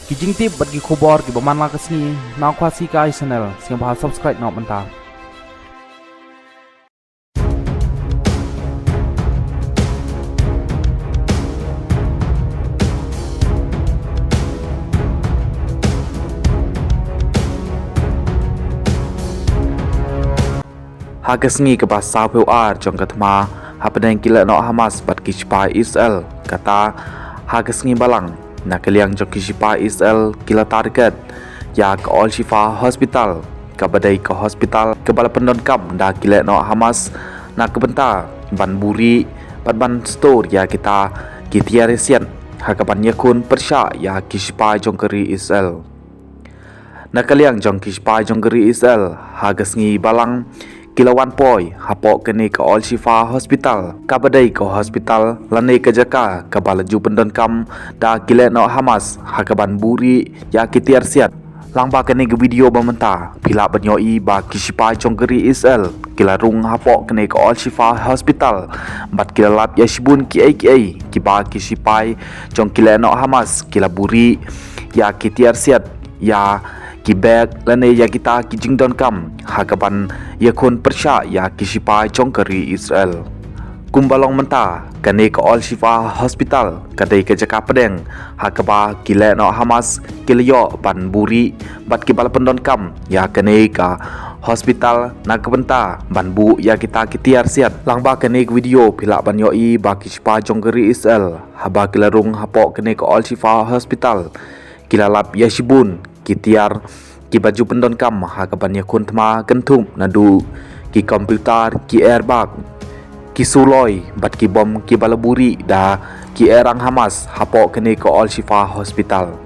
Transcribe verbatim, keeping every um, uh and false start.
Ki jingtip bad ki khubor kiba man la ka sngi na Khasi Kai Channel, sngewbha subscribe noh mynta. Ha ka sngi kaba sawphew ar jong ka thma hapdeng ki lehnoh Hamas bad ki shipai Israel, kata ha ka sngi Balang, na ka liang jong ki shipai Israel ki la target ïa ka Al Shifa Hospital, kaba dei ka hospital kaba la pyndonkam da ki lehnoh Hamas na ka bynta ban buhrieh bad ban store ïa kita ki tiar ïasiat, ha kaban ïakhun pyrshah ïa ki shipai jong ka ri Israel. Na ka liang jong ki shipai jong ka ri Israel, ha ka sngi Balang ki la wan poi hapoh kane ka Al Shifa Hospital, kaba dei ka hospital lane ka jaka kaba la ju pyndonkam da ki lehnoh Hamas, ha kaban buhrieh ïa ki tiar ïasiat. Lyngba kane ka video ba mynta, phi lah ban ïohi ba ki shipai jong ka ri Israel ki la rung hapoh kane ka Al Shifa Hospital bad ki la lap ïa shibun kiei kiei kiba ki shipai jong ki lehnoh Hamas ki la buhrieh ïa ki tiar ïasiat, ïa ki bag lane ïa kita ki jingdonkam, ha kaban ïakhun pyrshah ïa ki shipai jong ka ri Israel. Kumba long mynta, kane ka Al Shifa Hospital ka dei ka jaka pdeng ha kaba ki lehnoh Hamas ki la ïoh ban buhrieh bad kiba la pyndonkam ïa kane ka hospital na ka bynta ban buh ïa kita ki tiar ïasiat. Lyngba kane ka video phi lah ban ïohi ba ki shipai jong ka ri Israel, haba ki la rung hapoh kane ka Al Shifa Hospital, ki la lap ïa shibun ki tiar kiba ju pyndonkam, ha kaban ïakhun thma kynthup naduh ki computer, ki airbag, ki suloi bad ki bom kiba la buhrieh da ki airang Hamas hapoh kane ka Al Shifa Hospital.